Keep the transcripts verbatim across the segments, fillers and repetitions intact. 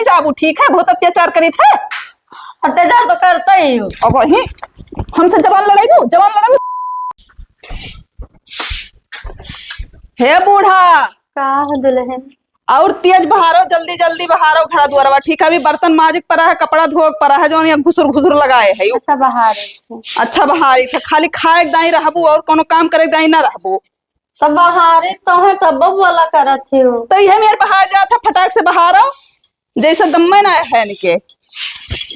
चाबू, ठीक है? बहुत अत्याचार करीत है। अत्याचार तो करते ही हो। अब वही हमसे जबान लड़ाइबू, जबान लड़ाइबू। हे बूढ़ा। का है दुल्हन? और तेज बहारो, जल्दी जल्दी बहारो घरा दुआरवा, ठीक है? अभी बर्तन माजिक परा है, कपड़ा धोक परा है, जौन यहाँ घुसुर घुसुर लगाए है। अच्छा, बहारे थे। अच्छा, बहारी थे, खाली खाए के दाई रहबू और कोनो काम करे के दाई ना रहबू। तो बहारे तो है, तब बोला करत ही हो। तो इहे मेरे बहार जात है, फटाक से बहारो, जैसे दम्मे ना है इनके।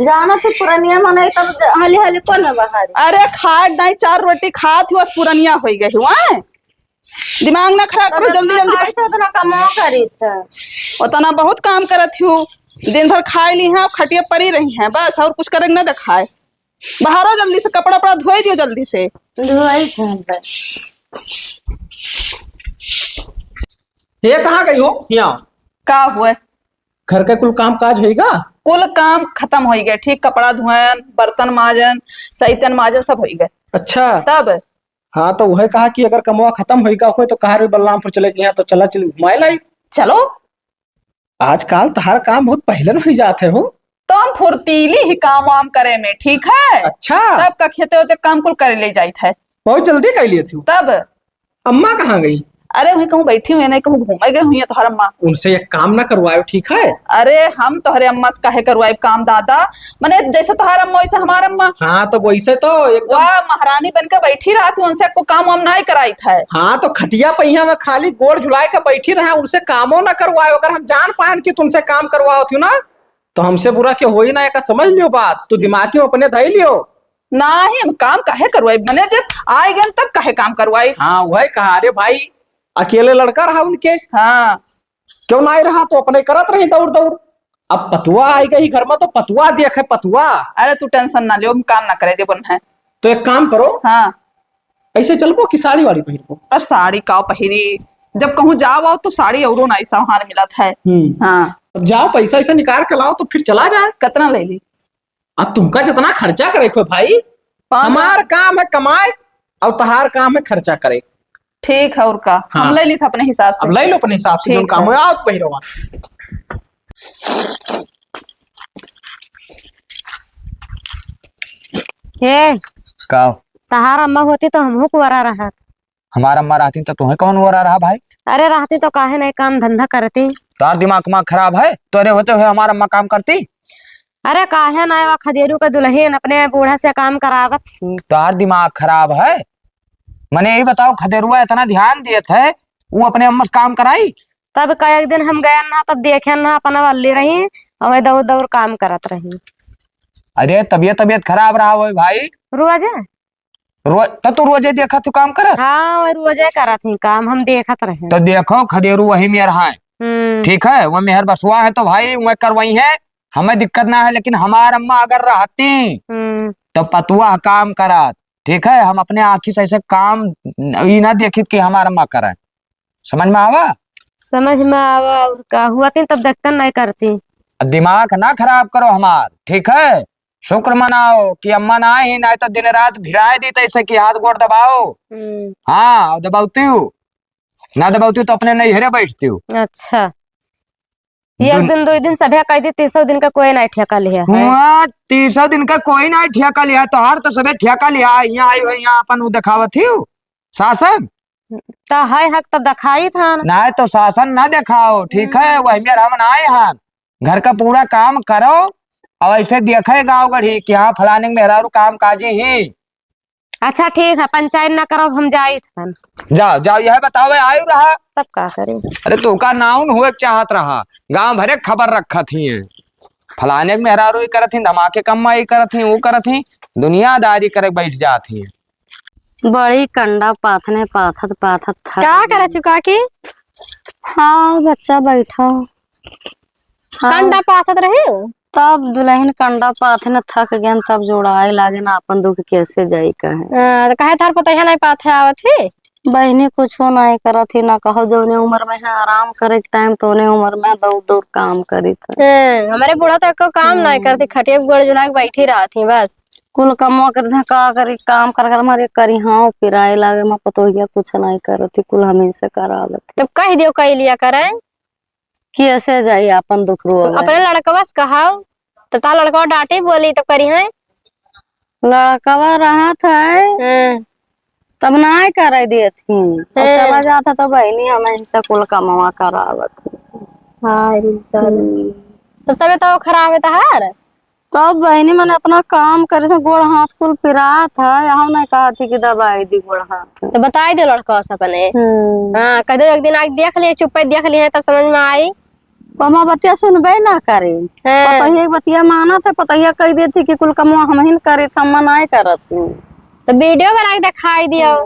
जाना तो पुरनिया मनई तब ज-, हाली हाली कौन है बहारी? अरे खाए के दाई चार रोटी खात ही, बस पुरनिया होई गई हुआ। दिमाग ना खराब करो, जल्दी जल्दी खाई तो उतना कमवा करी था। उतना बहुत काम करत हूँ, दिन भर खाए ली हैं, खटिया परी रही हैं, बस और कुछ करे के ना दिखाए। बहारो जल्दी से, कपड़ा उपड़ा धोए दियो जल्दी से। धोए थे बस। ये कहाँ गई हो? यहाँ का हुए? घर के कुल काम काज होइगा? कुल काम खत्म होई गए, ठीक, कपड़ा धोएन, बर्तन माजन, सैतन माजन, सब होई गए। अच्छा। तब हाँ, तो वह कहा कि अगर कमवा खत्म होइगा होए तो कहा रे बलरामपुर चले गए हैं, तो चला चली घुमाए लाई। चलो। आजकल तहार काम बहुत पहले न हुई जात है हो। तो हम फुर्तीली ही काम वाम करे में, ठीक है? अच्छा। तब का खेते होते काम कुल करे ले जाइत है। बहुत जल्दी कर लिए थी। तब अम्मा कहाँ गई? अरे वहीं कहूँ बैठी हुई है, नहीं कहूँ घूमे गए हुई है तोहर अम्मा। उनसे एक काम ना करवायो, ठीक है? अरे हम तोहरे अम्मा से काहे करवाइब काम दादा? मने जैसे तोहार अम्मा वैसे हमार अम्मा। हाँ, तो वैसे तो एकदम वाह, महारानी बन के बैठी रहत ही, उनसे को काम वाम नाई कराइत है। हाँ, तो खटिया पहिया में खाली गोड़ झुलाए के बैठी रहे, उनसे कामो ना करवाए। अगर हम जान पाएन कि तुमसे काम करवावत हूँ ना, तो हमसे बुरा क्यों होई ना, एका समझ लियो बात, तू दिमाग में अपने धई लियो। नाही, हम काम काहे करवाई? मने जब आए गए तब काहे काम करवाई? हाँ, वही कहा, अरे भाई, अकेले लड़का रहा उनके। हाँ। क्यों ना रहा तो अपने करत रही दौड़ दौड़। अब पतुआ आई गई घर में तो पतुआ देखे पतुआ। अरे तू tension ना लियो, हम काम ना करे देबो है। तो एक काम करो। हाँ। ऐसे चलबो कि साड़ी वाड़ी पहिरबो? अब साड़ी का पहिरी, जब कहूँ जाओ आओ तो साड़ी औरो ना ऐसा हार मिलत है। हम्म। हाँ। अब जाओ पैसा ऐसा निकाल के लाओ तो फिर चला जाए। कितना ले ली? अब तुमका जितना खर्चा करे को भाई, पाँच हमार काम है कमाए और तहार काम है खर्चा करे। ठीक है, और का? हाँ। हम ले ली था अपने हिसाब से। अब ले लो अपने हिसाब से, ठीक जो काम है। हो, आओ पहिरवा। हे, का? तहार अम्मा होती तो हमहू कुंवारा रहत। हमार अम्मा रहती तो तुम्हें कौन हो रहा, रहा भाई? अरे रहती तो काहे नहीं काम धंधा करती? तार दिमाग उमाग खराब है? तोरे होते हुए हमार अम्मा काम करती? अरे काहे ना, वा खदेरू के दुल्हन अपने बूढ़ा से काम करावत ही। तार दिमाग खराब है? मने यही बताओ, खदेरुआ इतना ध्यान देत है, वो अपने अम्मा से काम कराई? तब का एक दिन हम गए ना, तब देखे ना, अपना वल्ली रही और वही दौड़ दौड़ काम करत रही। अरे तबियत, तबियत खराब रहा हो भाई। रोज है? रोज, त तू रोजे देखत हो काम करत? हाँ, वह रोजे करत ही काम, हम देखत रहे। तो देखो, खदेरू वही मेर है। हम्म। ठीक है, वह मेहर बसुआ है तो भाई, वह करवाई है, हमें दिक्कत ना है, लेकिन हमार अम्मा अगर रहती, हम्म। तो पतुआ काम करत, ठीक है, हम अपने आँखी से ऐसे काम ई ना देखित कि हमार अम्मा करे। समझ में आवा? समझ में आवा, और का हुआ तीन तब देखतन नहीं करती। अब दिमाग ना खराब करो हमार, ठीक है? शुक्र मनाओ कि अम्मा ना आई, नहीं तो दिन रात भिड़ाए दी तैसे कि हाथ गोड़ दबाओ। हम्म। हाँ, और दबावती हूँ, ना दबावती हूँ तो अपने नैहरे बैठती हूँ। अच्छा, एक दुन- दिन, दो दिन सभे कह दी, तीसों दिन का कोई नहीं ठेका लिया है। हुआ, तीसों दिन का कोई नहीं ठेका लिया, तोहार तो सभे ठेका लिया, यहाँ आई हुई, यहाँ अपन वो दिखावत ही हूँ, शासन। तो है हक तो दिखाई था ना। नहीं तो शासन ना दिखाओ, ठीक है, हम्म। वही मेर हम ना आए हैं, घर का पूरा काम करो और ऐसे देखे गाँव गढ़ी कि हाँ फलाने के मेहरारू काम काजी ही। अच्छा ठीक है, पंचायत ना करो, हम जाइत हन। जाओ, जाओ, यह बतावे आयु रहा। तब का करे? अरे तो का नाउन हुए के चाहत रहा, गाँव भरे के खबर रखत ही है, फलाने के मेहरारू ही करत ही, धमाके कम्मा ही करत ही, वो करत ही, दुनियादारी करे बैठ जात ही। बड़ी कंडा पाथने पाथत पाथत थक का गई। करत हो काकी? हाँ, बच्चा बैठा। हाँ। कंडा पाथत रही हो? तब दुल्हन कंडा पाथने थक गयन, तब जोड़ाए लागे ना, अपन दुख कैसे जाई कहे। हाँ, तो कहे थार पतैया नहीं पाथे आवत ही? बहिनी कुछो नहीं करत ही, ना कहो जौने उम्र में है आराम करे के टाइम, तौने उम्र में दौड़ दौड़ काम करी था। हाँ, हमारे बूढ़ा तो एको काम नहीं हम्म। करती, खटिया पे गोड़ झुला के बैठी रहत ही बस। कुल कमवा कर धका करी, काम कर कर मारे करी, हाँ, पिराए लागे, माँ पतोहिया कुछ नहीं करती, कुल हमें से करावत। तब कह दियो, कह लिया करे। कैसे जाई आपन दुख रोवे? अपने लड़कवा से कहाओ, तो ता लड़कवा डांटी बोली तब करी है। लड़कवा रहत है, हाँ। तब नाय करे देत ही। और हाँ। चला जात है तो बहिनी हमें इनसे कुल कमवा करावत ही। हाँ, ये तो हम्म। तो तबीयत तो खराब है तहार? तब बहिनी, मने इतना काम करे थे, गोड़ हाथ कुल पिरात है, हम नहीं कहत ही कि दवाई दी गोड़ हाथ। तो बताई दे लड़का से अपने। हम्म। हाँ, कह दो एक दिन आके देख लिए, चुप्पे देख लिए, तब समझ में आई। वो हमार बतिया सुनबे ना करे। हाँ। पतोहिया के बतिया मानत है, पतोहिया कह देती कि कुल कमवा हमहिन करी, हम मना करत हूँ। तो वीडियो बना के दिखाई दियो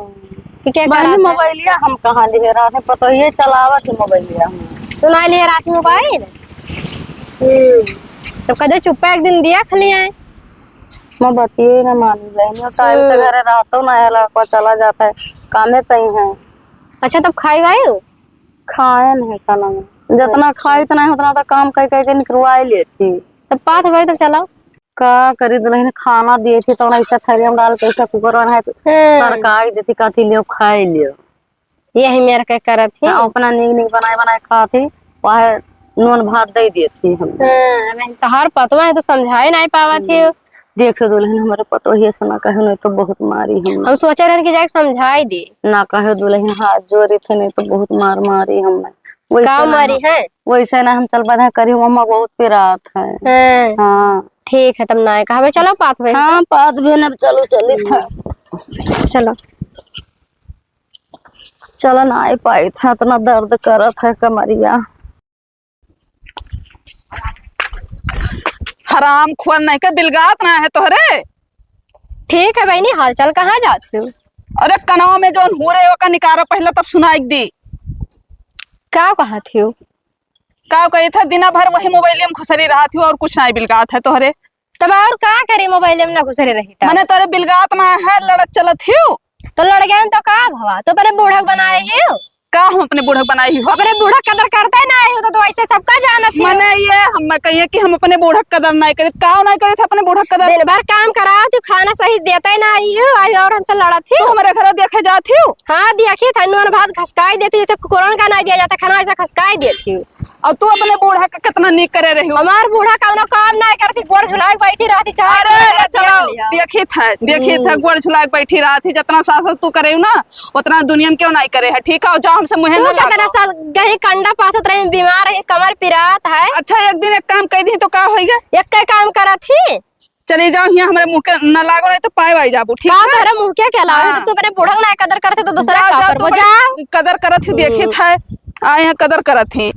कि क्या बहिनी, करत है। मोबाइलिया हम कहाँ लिए रहत है, पतोहिए चलावत है मोबाइलिया हम। तू ना लिए रात मोबाइल? हम्म। तो कदे चुप्पा एक दिन दिया खलिया है। मैं बतिये ना मानी बहिनी, टाइम से हम्म। घरे रहतो ना है, लड़का चला जाता है, कामे पे ही है। अच्छा, तब खाई वाई हो? खाए नहीं खाना में। जितना अच्छा। खाई इतना ही, उतना तो काम कर करके निकलवाई लेती। तब पात भाई, तब चलाओ। का करी दुलहिन, खाना दिए थी तो ऐसा थरिया में डाल के ऐसा कुकर में है तो हम्म। सरकाई देती, कहती लियो खाई लियो। यही मेर के करत ही। हाँ, अपना नीक नीक बनाए बनाए खात ही, वह नून भात दे देत ही हम। हाँ, अब तोहार पतवा है तो समझाए नहीं पावत ही। हम्म। देखो दुलहिन, हमारे पतोहिए से ना कहे, नहीं तो बहुत मारी हम। हम सोचे रहन कि जाके समझाई दे। ना कहे दुलहिन, हाथ जोड़ी थे, नहीं तो बहुत मार मारी हम। वैसे का ना मारी हम, है? वैसे ना हम चल बधा करी, मम्मा बहुत पिरात है। हाँ। हाँ। ठीक है, तब ना कहबे, चलो पात बे। हाँ, पात बे, अब चलो, चली था। चलो। चलन आए पाई था, इतना दर्द करत है कमरिया। हराम खोर नहीं के बिलगात ना है तोहरे। ठीक है बहिनी, हाल चाल कहाँ जात हो? अरे कनवा में जौन हो रहे ओका निकारो पहले, तब सुनाई दी। का कहत हो? का कही था, दिना भर वही मोबाइल में घुसरी रहत हो और कुछ नहीं बिलगात है तोहरे। तब और का करे, मोबाइल में ना घुसरे रही तब। मने तोरे बिलगात ना है, लड़त चलत हियो। तो लड़ गए तो का भवा? तो अपने बूढ़क बनाए हियो। का हम अपने बूढ़क बनाए ही हो? अपने बूढ़क कदर करते ना ही हो, तो, तो ऐसे सबका जानत ही हो। मने ये हम कहिए कि हम अपने बूढ़क कदर नहीं करे, का नहीं करे थे अपने बूढ़क कदर? दिन भर काम कराओ, तू खाना सही देते ना ही हो, आई और हमसे लड़त ही। तू हमारे घर देखे जात ही हो? हाँ, देखी था, नून भात घसकाई देती, जैसे कुकुरन का नहीं दिया जाता खाना, ऐसा घसकाई देती। और तू अपने बूढ़ा का कितना नीक करे रही हो। हमार बूढ़ा कौनो काम ना करती, गोड़ झुलाए के बैठी रहती, चाहे अरे, अरे, चलो, देखी था, देखी था, हम्म। गोड़ झुलाए के बैठी रहती, जितना सास तू करे ना, उतना दुनिया में क्यों नहीं करे है, ठीक है? और जाओ हमसे मुँहे तू ना कितना लागो। साल गही कंडा पाथत रही, बीमार है, कमर पिरात है। अच्छा, एक दिन एक काम कह दी तो का होइगा? एक के काम करत ही। चली जाओ, हियाँ हमरे मुँह के न लागो, नहीं तो पाए वाई जाबू, ठीक का है? तोहरे मुँह के क्या लागो? हाँ। तो तू अपने बूढ़ा ना कदर करते तो दूसरा जाओ, का जाओ, करबो? तू बड़ी जाओ। कदर करत ही, देखी हम्म। था, आए हैं कदर करत ही।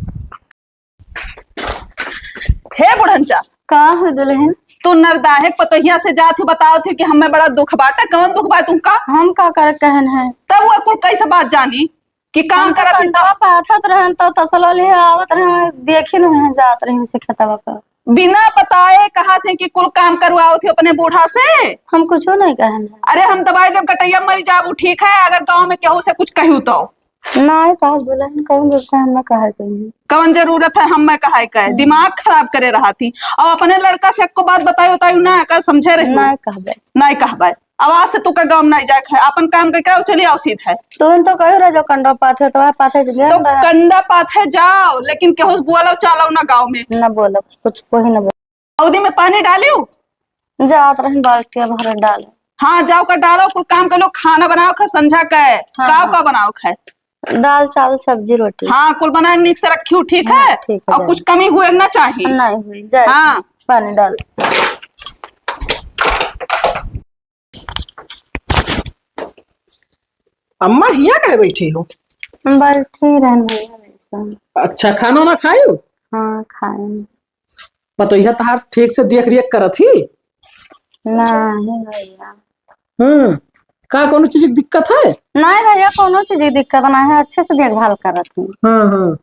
हे बुढ़नचा। का है दुलहिन? तू नरदाहे पतोहिया से जात ही, बतावत ही कि हमें बड़ा दुख बाटे। कौन दुख बा तुमका? हम का करे कहन है? तब वो कुल कैसे बात जानी? कि काम हम तो करत ही कंडवा तब। पाथत रहन तो तसला ले आवत रहन, देखी नहीं है जात रही से खेतवा का। बिना बताए कहत ही कि कुल काम करवावत ही अपने बूढ़ा से। हम कुछो नहीं कहन है। अरे हम दवाई देब कटैया मरी जाबू, ठीक है, अगर गाँव में केहू से कुछ कहू तो। नहीं कहा दुलहिन, कौन जरूरत है हमें कहे के? कौन जरूरत है हमें कहे के? हम्म। दिमाग खराब करे रहत ही। और अपने लड़का से एको बात बताई उताई ना, का समझे रही? नहीं कहबे। नहीं कहबे। अब आज से तू का गाँव में नहीं जाए के है, अपन काम करके आओ, चली आओ सीधा। तुम तो कहो रह जाओ, कंडा पाथे तो है, पाथे से तो गया। कंडा पाथे जाओ, लेकिन केहू से बोलो चालो ना गाँव में। ना बोलो, कुछ कोई ना बोलो। हौदी में पानी डालियो? जात रहन बाल्टी भर डाल। हाँ, जाओ का डालो, कुल काम कर लो, खाना बनाओ खा संझा का है। हाँ, का हाँ। का बनाओ खाए? दाल, चावल, सब्जी, रोटी। हाँ, कुल बना के नीक से रखियो, ठीक हाँ, है? ठीक है, और जाओ। कुछ कमी हुए ना चाहिए। नहीं हुई, जाए हाँ। पानी डाल। अम्मा, हियाँ काहे बैठी हो? हम बैठी रहन भैया, वैसे। अच्छा, खाना ना खायो? हाँ, खाए। पतोहिया तहार ठीक से देख रेख करत ही? नहीं भैया। हम्म, का कोनो चीज की दिक्कत है? नहीं भैया, कोनो चीज की दिक्कत नहीं है, अच्छे से देखभाल करत ही। हाँ, हाँ।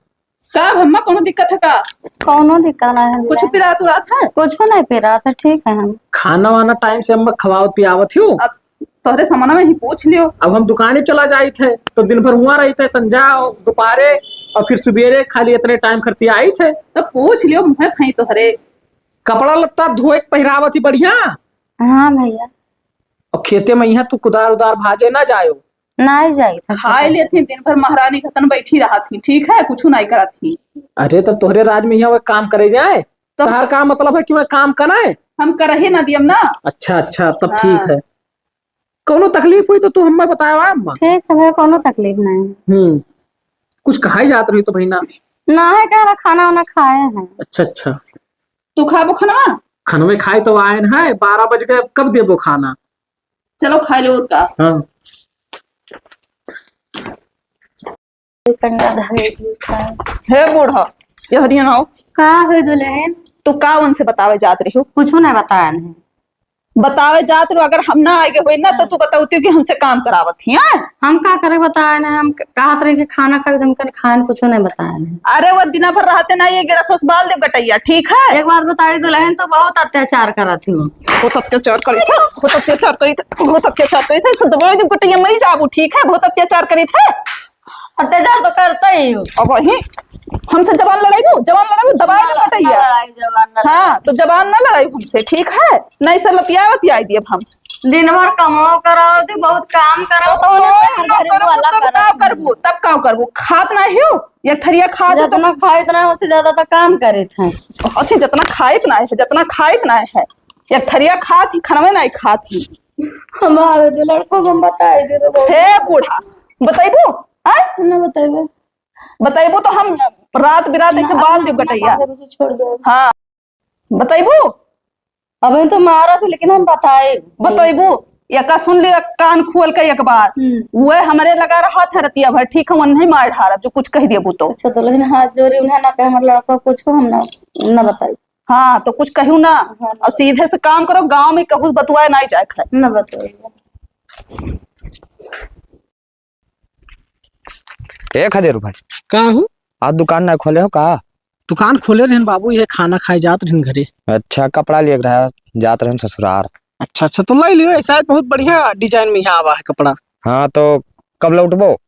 का अम्मा, कोनो दिक्कत है का? कोनो दिक्कत नहीं है कुछ भैया। पिरात उरात है? कुछ नहीं पिरात है, ठीक है हम। खाना वाना टाइम से अम्मा खवावत पियावत हो? अब तोहरे समनवा ही पूछ लियो। अब हम दुकाने पे चला जाइत है, तो दिन भर हुआ रहित है, संझा और दोपहरे और फिर सुबेरे, खाली इतने टाइम खरती आइत है। तो पूछ लियो, मुँहे फई तोहरे। कपड़ा लत्ता धोए के पहिरावत ही बढ़िया। हाँ भैया। और खेते में यहाँ तू कुदार उदार भाजे ना जायो, नाहीं जाइत है। खाए लेत ही, दिन भर महारानी खतन बैठी रहत ही, ठीक है, कुछ नाहीं करत ही। अरे, तब तोहरे राज में हियाँ वह काम करे जाए? तो तोहार का मतलब है कि वह काम करे? हम करही ना दियम ना। अच्छा, अच्छा, तब हाँ। ठीक है। कौनो तकलीफ हुई तो तू हमें बतावा, अम्मा। ठीक है, कौनो तकलीफ नहीं। हम्म, कुछ कहाई जात रही तो भाई ना। ना है, क्या रहा, खाना वाना खाए हैं। अच्छा, अच्छा। तू खाबो खाना? खानवे खाए तो आए हैं, बारह बज गए, अब कब देबो खाना? चलो खा लो और का। हाँ। कंडा धरे दियो का। हे बूढ़ा, ये हरियन आओ। का हो दुल्हन? तू का उनसे बतावे जात रही हो? कुछो ना बताए नहीं। बतावे जात रहो, अगर हम ना आगे होई ना, तो हाँ। तू बतौती कि हमसे काम करावत ही, हैं? हम का करे बताए नहीं, हम क-, कहत रहे कि खाना खरीद, हमकन खान कुछो नहीं बताए नहीं। अरे वो दिना भर रहते ना, ये गिरस उस बाल दे गटैया, ठीक है? एक बात बताई दुल्हन, तो बहुत अत्याचार करत ही हो। बहुत अत्याचार करी थे, बहुत अत्याचार करी थे, बहुत अत्याचार करी थे, सुन दबाई दे गटैया, मरी जाबू, ठीक है? बहुत अत्याचार करी थे। अत्याचार तो करते ही हो। अब वही हमसे जबान लड़ाई हो, जबान लड़ाई हो, दबाई दे ना गटैया। लड़ाई, जबान ना लड़ाई। हाँ, तो जबान ना लड़ाई हमसे, ठीक है? नहीं से लतिया वतियाई दिए हम। दिन भर कमाओ कराओ थे, बहुत काम कराओ, तो तो उन्हें कौन काम घरेलू करबू, वाला तब करत का नहीं। करबू, तब का करबू? खात ना हो, एक थरिया खात हो, जितना खाइत ना हो, उससे ज्यादा तो काम करीत हैं। अच्छा, जितना खाइत ना है, जितना खाइत ना है, एक थरिया खात ही, खनवे ना खात ही। हम आवे दे लड़को को, हम बताए दे तो बहुत। हे बूढ़ा, बतैबू? हाँ? ना बतैबे। बतैबू तो हम रात बिरात ऐसे ना, बाल देब गटैया। ना, छोड़ दो। हाँ, बतैबू? अबे तो मारा था, लेकिन हम बताए। बतैबू? एका सुन लियो, कान खोल के एक बार। हम्म। वह हमरे लगा रहा था रतिया भर, ठीक है, वह नहीं मार ढारब, जो कुछ कह देबू तो। अच्छा, तो लेकिन हाथ जोड़ी उन्हें ना कहे, हमारे लड़का कुछ को हम ना, ना बताई। हाँ, तो कुछ कहू ना। हाँ, ना। और सीधे से काम करो, गाँव में कहू बतुआए ना जाए खाए। ना बताइए। ए खदेरू भाई। का हो? आज दुकान ना खोले हो का? दुकान खोले रहन बाबू, ये खाना खाए जात रहन घरे। अच्छा, कपड़ा लिए रहा, जात रहन ससुरार। अच्छा, अच्छा, तो लाई लियो, ऐसा है बहुत बढ़िया design में यहाँ आवा है कपड़ा। हाँ, तो कब लौटबो?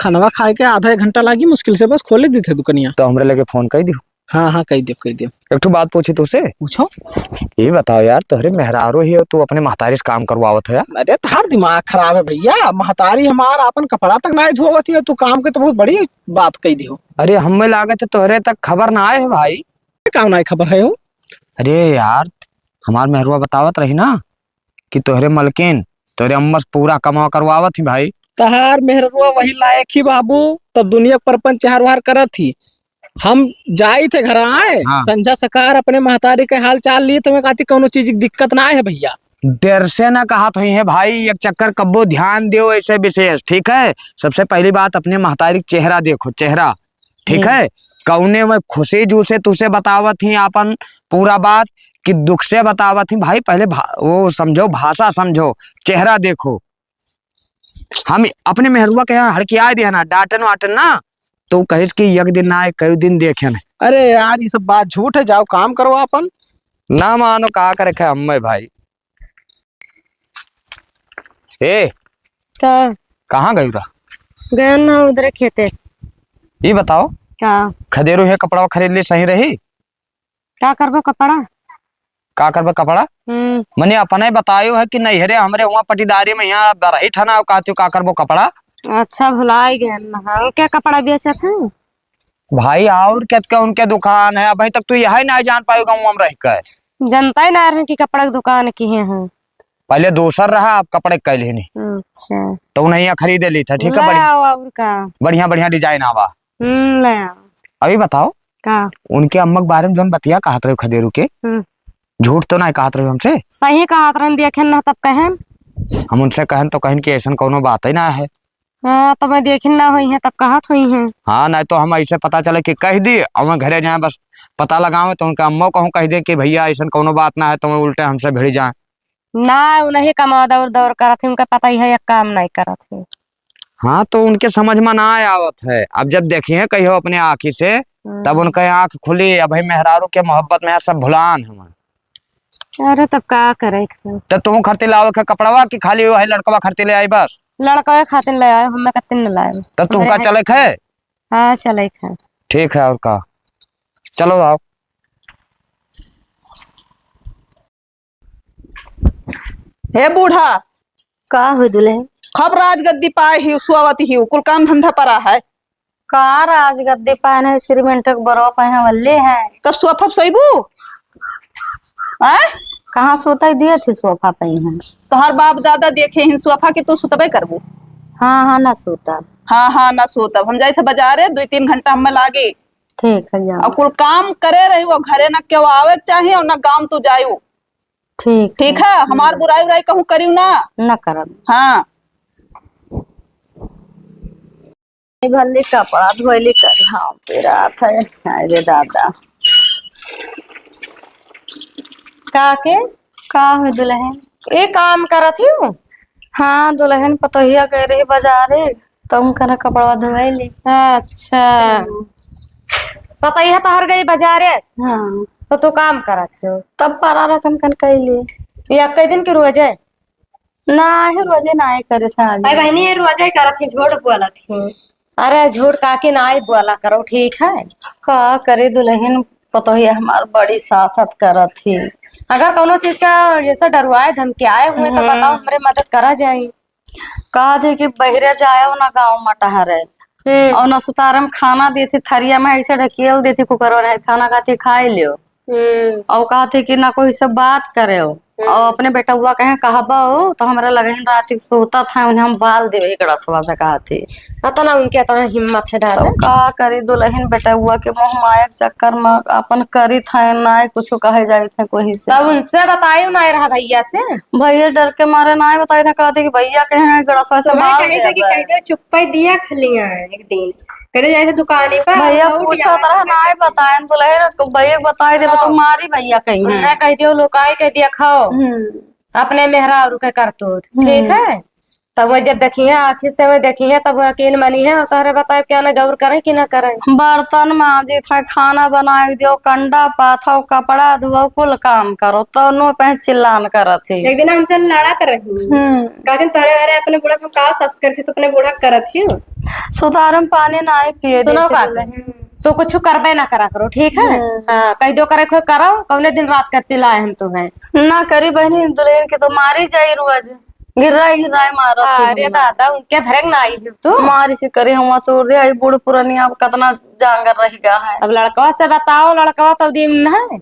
खानवा खाए के आधा एक घंटा लागी मुश्किल से, बस खोले दी थे दुकनिया। तो हमरे लगे फोन कर दियो। हाँ, हाँ, कह दियो, कह दियो। एक ठो बात पूछी तुझसे। पूछो। ये बताओ यार, तोहरे मेहरारू ही हो, तू अपने महतारी से काम करवावत हो यार? अरे, तोहार दिमाग खराब है भैया, महतारी हमार अपन कपड़ा तक ना धोवत ही, तू काम के तो बहुत बड़ी बात कह दियो। अरे, हमें लागत है तोहरे तक खबर ना आए है भाई। काम ना आए खबर है हो? अरे यार, हमार मेहरुआ बतावत रही ना कि तोहरे मलकिन, तोहरे अम्मा से पूरा कमावा करवावत ही भाई। तोहार मेहरुआ वही लायक ही बाबू, तब दुनिया के परपंच हार वार करत ही। हम जाई थे घर आए, हाँ। संझा सकार अपने महतारी के हाल चाल लिए, तो मैं कहती कौनो चीज की दिक्कत ना है भैया। डर से ना कहत होई है भाई, एक चक्कर कब्बो ध्यान दियो ऐसे विशेष, ठीक है? सबसे पहली बात अपने महतारी का चेहरा देखो, चेहरा, ठीक हम्म। है? कौने में खुशी जू से तुसे बतावत ही आपन पूरा बात कि दुख से बतावत ही भाई, पहले भा-, वो समझो, भाषा समझो, चेहरा देखो। हम अपने मेहरुआ के यहाँ हड़कियाए दिया ना, डांटन वाटन ना, तो कहिस कि एक दिन ना आए, कई दिन देखे ना। अरे यार, ये सब बात झूठ है, जाओ काम करो आपन। ना मानो, का करे खे हम्मे भाई। ए, का? कहाँ गयू रहा? गयन ना उधरे खेते। ये बताओ, का? खदेरू है कपड़ा खरीद ली, सही रही? का करबो कपड़ा? का करबो कपड़ा? हम्म। मने अपने बतायो है कि नैहरे हमरे हुआं पटीदारी में यहाँ बरही ठना हो, कहती हो का करबो कपड़ा? अच्छा, भुलाई गए न, हम क्या कपड़ा बेचत हैं? भाई, और क्या, क्या उनके दुकान है, अभी तक तू यही नहीं जान पायो गाँव में रह के। जनता ही ना रहे कि कपड़ा के दुकान किहे हैं। पहले दोसर रहा, अब कपड़े के कैले नहीं। अच्छा। तो उन्हें यहाँ खरीदे ली था, ठीक है, ले बढ़िया। आओ, और का? बढ़िया, बढ़िया design आवा। हम्म, ले आओ। अभी बताओ, का? उनके अम्मा के बारे में जौन बतिया कहत रहे खदेरू के, हम्म। झूठ तो ना कहत रहे हमसे? सही कहत रहे, देखेन ना तब कहेन। हम उनसे कहेन तो कहेन कि ऐसन कौनो बात ही ना है। हाँ, तो मैं देखिन ना होई है, तब कहत होई है। हाँ, नहीं तो हम ऐसे पता चले कि कह दी, और वहाँ घरे जाए, बस पता लगावे, तो उनका अम्मो कहूँ कह दे कि भैया, ऐसन कौनो बात ना है, तो वह उल्टे हमसे भिड़ जाए। ना, उ नहीं कमा दौड़ दौड़ करत है, उनका पता ही है, एक काम नहीं करत है। हाँ, तो उनके समझ में ना आवत है। अब जब देखिए कहियो अपने आँखी से, हम्म। तब उनका आँख खुली। अब भाई मेहरारू के मोहब्बत में सब भुलान हमार। अरे, तब का करे? तो तू खरती लावे के कपड़वा कि खाली वही लड़कवा खरती ले आई बस? लड़कवे खातिर ले आए, हमें कतिन न लाए। तो तू का चले खे? हाँ, चले खे। ठीक है, और का? चलो आओ। हे बूढ़ा। का हो दुल्हन? खब राजगद्दी पाए ही, सोवत ही, कुल काम धंधा परा है। का राजगद्दी पाए नहीं, सिरमेंट के बरो पाए हैं, वल्ले हैं। तब सोफा पे सोइबू? आय? कहाँ सोता ही दिए थे सोफा पे ही हैं। तोहर बाप दादा देखे ही सोफा के तू सुतबे करबू। हाँ, हाँ, ना सोता। हाँ, हाँ, ना सोतब। हम जाइत है बाजारे, दुइ तीन घंटा हमें लागे। ठीक है, जाओ। और कुल काम करे रही, वो घरे ना केहू आवे के चाही और ना गाँव तू जायू। ठीक ठीक है। है, हमार बुराई उराई कहूँ करियो ना। ना करब। हाँ। भले कपड़ा धोइली कर, हाँ, पेरात है। हाय रे दादा। का के? का हो दुलहिन? ए काम करत ही? हाँ, दुलहिन पतोहिया गए रही बाजारे, तब उनका ना कपड़ा धोइली। अच्छा। हम्म। पतोहिया तोहर गई बाजारे? हाँ। तो तू काम करत हो? तब परा रहत हम कन कैली। या कई दिन के रोज है? ना, हे रोजे नाय करे था आज। अरे बहनी, ये रोजे करत ही, झूठ बोलत ही। अरे झूठ काकी नाय बोला करो, ठीक है? का करे दुलहिन, पतोहिया हमार बड़ी सासत करत ही। अगर कौनो चीज का जैसे डरवाए धमकियाए हुए तो हम्म। बताओ, हमरे मदद करा जाई। कहा थे कि बहिरे जाए ना गाँव में टहरे। हम्म। और ना सुतारम खाना देती, थरिया में ऐसे ढकेल देती, कुकर में खाना खाती, खाए लियो। हम्म। और कहत ही कि ना कोई से बात करे हो। हम्म। और अपने बेटउआ कहे कहबा हो, तो हमरा लगहिन रात के सोतत है, उन्हें हम बाल देवे एक रसवा से कहत ही। अतना उनके अतना हिम्मत है दादा। तो का करी दुलहिन, बेटउआ के मोह माया के चक्कर में अपन करित है, ना कुछ कहे जाइत है कोई से। तब उनसे बताई ना रहा भैया से। भैया डर के मारे ना बताई था, कहते कि भैया कहे गड़सवा से तुम्हें मार कही था कि देबे। कह दे चुप्पे दिया खलिया है एक दिन। कहते जाए थे दुकाने पर, भैया लौट पूछत आया रहा, था। ना बताएन, बोले, "हे रे, तू भैया के बताई देबे, तो हाँ। मारी भैया कहीं है।" उन्हें कह दियो, लुकाई कह दिया, खाओ। हम्म। अपने मेहरारू के करतूत, हम्म। ठीक है? तब वो जब देखी है, आँखी से वो देखी है, तब वो यकीन मनी है, और तोहरे बताए क्या ना गौर करें कि ना करें। बर्तन मांजित है, खाना बनाए दियो, कंडा पाथो, कपड़ा धुओ, कुल काम करो, तो नो पे चिल्लान करत ही। एक दिन हमसे लड़त रही। हम्म। कहते, "तोहरे घरे अपने बूढ़ा को का सस करती, तो अपने बूढ़ा करत ही।" सुतारम पानी नाय पिए सुनो देती का बोले। तू कुछ करबे ना करा करो, ठीक है? हम्म। हाँ, कह दो करे को करो, कौने दिन रात करती लाए हम तुम्हें। ना करी बहनी, दुलहिन के तो मारी जाई रोज, गिर्राए गिर्राए मारत ही अरे बोले। दादा, उनके भरंग ना आई हो तू। मारी से करे हुआ तोड़ दे, आई बूढ़ पुरानी अब कतना जांगर रह गया है। अब लड़कवा से बताओ, लड़कवा तो दिन है।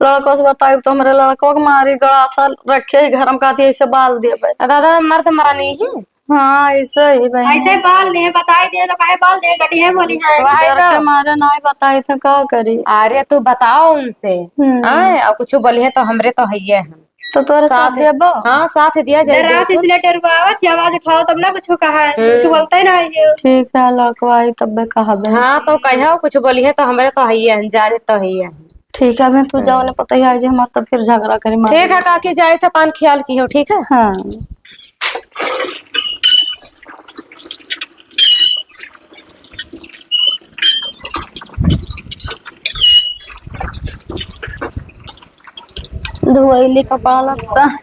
लड़कवा से बताई तो हमरे लड़कवा के मारी गड़ासा रखे ही घर में, कहती ऐसे बाल देबे। आ दादा, मर्द मरा नहीं है। हाँ, ऐसे ही बहन। ऐसे बाल दे, बताई दे तो काहे बाल दे, डटी है बोली है। वही डर तो। के मारे नाय बताई थे, का करी? अरे, तू बताओ उनसे। हम्म। आए, और कुछ बोली है तो हमरे तो हइये हैं। तो तोरे साथ साथ देबो? हाँ, साथ दिया जाए, डरा बिल्कुल। इसलिए डरवावत है, आवाज उठाओ तब ना कुछ कहा है, हम्म। कुछ बोलते ही ना है। ठीक है, लड़कवा आई तब बे कहबे। हाँ, तो कहो, कुछ बोली है तो हमरे तो हइये हैं, जाने तो हइये हैं। ठीक है, मैं तू हम्म। जाओ ने पता ही आज हमार तब फिर झगड़ा करी मार। ठीक है काकी, जाए थे पान खियाल की हो, ठीक है? हाँ। धोइली कपड़ा लत्ता।